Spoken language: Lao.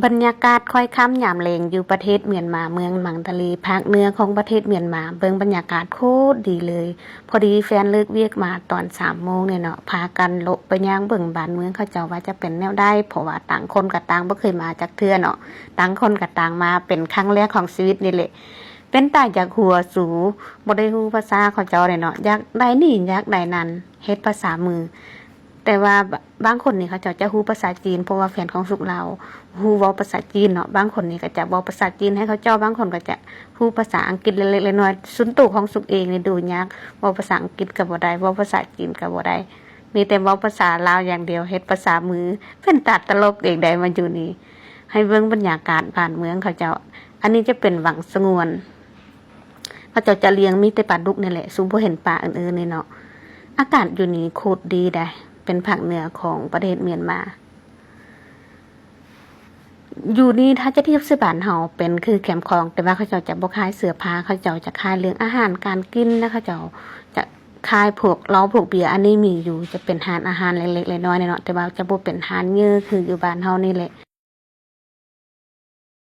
ບັນຍາກາດຄ້ອຍຄ່ຳຍາມແລງຢູ່ປະເທດມຽນມາ, ເມືອງມັນດາລີ, ພາກເໜືອຂອງປະເທດມຽນມາ. ເບິ່ງບັນຍາກາດໂຄດດີເລີຍ. ພໍດີແຟນເລີກວຽກມາຕອນສາມໂມງນີ້ເນາະ, ພາກັນເລາະໄປຍ່າງເບິ່ງບ້ານເມືອງເຂົາເຈົ້າວ່າຈະເປັນແນວໃດ, ເພາະວ່າຕ່າງຄົນກໍຕ່າງບໍ່ເຄີຍມາຈັກເທື່ອເນາະ, ຕ່າງຄົນກໍຕ່າງມາເປັນຄັ້ງແລກຂອງຊີວິດນີ້ແຫຼະ. ເປັນຕາຢາກຫົວສູ, ບໍ່ໄດ້ຮູ້ພາສາເຂົາເຈົ້າເດ້ເນາະ, ຢາກໄດ້ນີ້ ຢາກໄດ້ນັ້ນ, ເຮັດພາສາມື. ແຕ່ວ່າບາງຄົນນີ້ເຂົາເຈົ້າຈະຮູ້ພາສາຈີນ ເພາະວ່າແຟນຂອງສຸກລາວຮູ້ເວົ້າພາສາຈີນເນາະ, ບາງຄົນນີ້ກໍຈະເວົ້າພາສາຈີນໃຫ້ເຂົາເຈົ້າ, ບາງຄົນກໍຈະຮູ້ພາສາອັງກິດເລັກໆນ້ອຍໆ. ສ່ວນໂຕຂອງສຸກເອງນີ້ດູຍາກ, ເວົ້າພາສາອັງກິດກໍບໍ່ໄດ້, ເວົ້າພາສາຈີນກໍບໍ່ໄດ້, ມີແຕ່ເວົ້າພາສາລາວຢ່າງດຽວ, ເຮັດພາສາມື. ເປັນຕາຕະຫຼົກເອງໃດມາຢູ່ນີ້. ໃຫ້ເບິ່ງບັນຍາກາດບ້ານເມືອງເຂົາເຈົ້າ. ອັນນີ້ຈະເປັນວັງສະຫງວນ. ເຂົາເຈົ້າຈະລ້ຽງມີແຕ່ປາດຸກນີ້ແຫຼະ, ສູບໍ່ເຫັນປາອື່ນໆນີ້ເນາະ. ອາກາດຢູ່ນີ້ໂຄດດີໃດ໋, ເປັນພາກເໜືອຂອງປະເທດມຽນມາ. ຢູ່ນີ້ຖ້າຈະທຽບໃສ່ບ້ານເຮົາເປັນຄືແຄມຂອງ, ແຕ່ວ່າເຂົາເຈົ້າຈະບໍ່ຂາຍເສື້ອຜ້າ, ເຂົາເຈົ້າຈະຂາຍເລື່ອງອາຫານການກິນນະ, ເຂົາເຈົ້າຈະຂາຍພວກເຫຼົ້າພວກເບຍ. ອັນນີ້ມີຢູ່, ຈະເປັນຮ້ານອາຫານເລັກໆນ້ອຍໆເນາະ, ແຕ່ວ່າຈະບໍ່ເປັນຮ້ານເຍີຄືຢູ່ບ້ານເຮົານີ້ແຫຼະ.